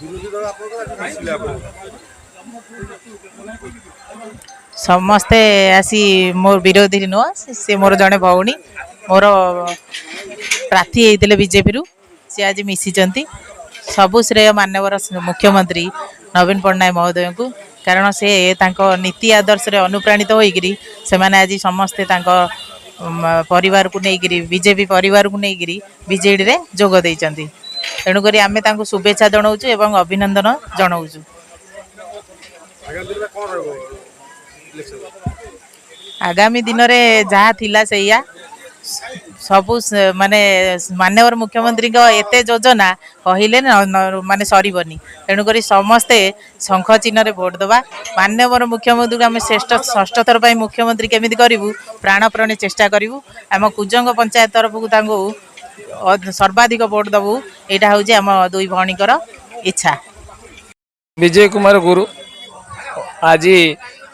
ବିରୋଧୀ ଦଳ ଆପଣଙ୍କର ଆଜି ମିଶିଲେ ଆପଣ। ସମସ୍ତେ ଆସି ମୋ ବିରୋଧୀ ନୁହଁ, ସେ ମୋର ଜଣେ ଭଉଣୀ, ମୋର ପ୍ରାର୍ଥୀ ହେଇଥିଲେ ବିଜେପିରୁ, ସେ ଆଜି ମିଶିଛନ୍ତି। ସବୁ ଶ୍ରେୟ ମାନ୍ୟବର ମୁଖ୍ୟମନ୍ତ୍ରୀ ନବୀନ ପଟ୍ଟନାୟକ ମହୋଦୟଙ୍କୁ, କାରଣ ସେ ତାଙ୍କ ନୀତି ଆଦର୍ଶରେ ଅନୁପ୍ରାଣିତ ହୋଇକରି ସେମାନେ ଆଜି ସମସ୍ତେ ତାଙ୍କ ପରିବାରକୁ ନେଇକରି, ବିଜେପି ପରିବାରକୁ ନେଇକରି ବିଜେଡ଼ିରେ ଯୋଗ ଦେଇଛନ୍ତି। ତେଣୁକରି ଆମେ ତାଙ୍କୁ ଶୁଭେଚ୍ଛା ଜଣାଉଛୁ ଏବଂ ଅଭିନନ୍ଦନ ଜଣାଉଛୁ। ଆଗାମୀ ଦିନରେ କ'ଣ ରହିବ ଇଲେକ୍ସନ? ଆଗାମୀ ଦିନରେ ଯାହା ଥିଲା ସେଇଆ ସବୁ। ମାନେ ମାନ୍ୟବର ମୁଖ୍ୟମନ୍ତ୍ରୀଙ୍କ ଏତେ ଯୋଜନା କହିଲେ ମାନେ ସରିବନି। ତେଣୁକରି ସମସ୍ତେ ଶଙ୍ଖ ଚିହ୍ନରେ ଭୋଟ ଦେବା। ମାନ୍ୟବର ମୁଖ୍ୟମନ୍ତ୍ରୀଙ୍କୁ ଆମେ ଶ୍ରେଷ୍ଠ ଷଷ୍ଠ ଥର ପାଇଁ ମୁଖ୍ୟମନ୍ତ୍ରୀ କେମିତି କରିବୁ, ପ୍ରାଣପଣେ ଚେଷ୍ଟା କରିବୁ। ଆମ କୁଜଙ୍ଗ ପଞ୍ଚାୟତ ତରଫକୁ ତାଙ୍କୁ ସର୍ବାଧିକ ଭୋଟ ଦେବୁ। ଏଇଟା ହେଉଛି ଆମ ଦୁଇ ଭଉଣୀଙ୍କର ଇଚ୍ଛା। ବିଜୟ କୁମାର ଗୁରୁ। ଆଜି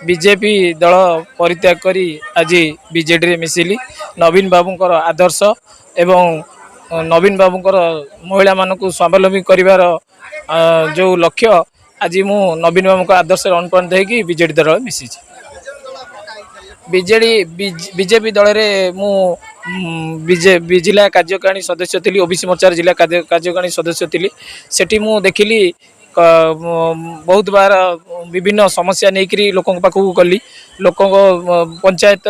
ବିଜେପି ଦଳ ପରିତ୍ୟାଗ କରି ଆଜି ବିଜେଡ଼ିରେ ମିଶିଲି। ନବୀନ ବାବୁଙ୍କର ଆଦର୍ଶ ଏବଂ ନବୀନ ବାବୁଙ୍କର ମହିଳାମାନଙ୍କୁ ସ୍ୱାବଲମ୍ବୀ କରିବାର ଯେଉଁ ଲକ୍ଷ୍ୟ, ଆଜି ମୁଁ ନବୀନ ବାବୁଙ୍କ ଆଦର୍ଶରେ ଅନୁପ୍ରାଣିତ ହେଇକି ବିଜେଡ଼ି ଦଳରେ ମିଶିଛି। ବିଜେଡ଼ି ବିଜେପି ଦଳରେ ମୁଁ ବିଜେ ଜିଲ୍ଲା କାର୍ଯ୍ୟକାରିଣୀ ସଦସ୍ୟ ଥିଲି। ଓବିସି ମୋର୍ଚ୍ଚାର ଜିଲ୍ଲା କାର୍ଯ୍ୟକାରିଣୀ ସଦସ୍ୟ ଥିଲି। ସେଠି ମୁଁ ଦେଖିଲି, ବହୁତ ବାର ବିଭିନ୍ନ ସମସ୍ୟା ନେଇକରି ଲୋକଙ୍କ ପାଖକୁ ଗଲି। ଲୋକଙ୍କ ପଞ୍ଚାୟତ,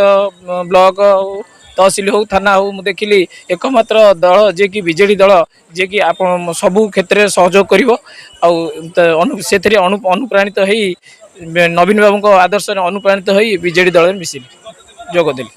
ବ୍ଲକ ହଉ, ତହସିଲ ହଉ, ଥାନା ହଉ, ମୁଁ ଦେଖିଲି ଏକମାତ୍ର ଦଳ ଯିଏକି ବିଜେଡ଼ି ଦଳ, ଯିଏକି ଆପଣ ସବୁ କ୍ଷେତ୍ରରେ ସହଯୋଗ କରିବ। ଆଉ ସେଥିରେ ଅନୁପ୍ରାଣିତ ହେଇ, ନବୀନ ବାବୁଙ୍କ ଆଦର୍ଶରେ ଅନୁପ୍ରାଣିତ ହୋଇ ବିଜେଡ଼ି ଦଳରେ ମିଶିଲି, ଯୋଗ ଦେଲି।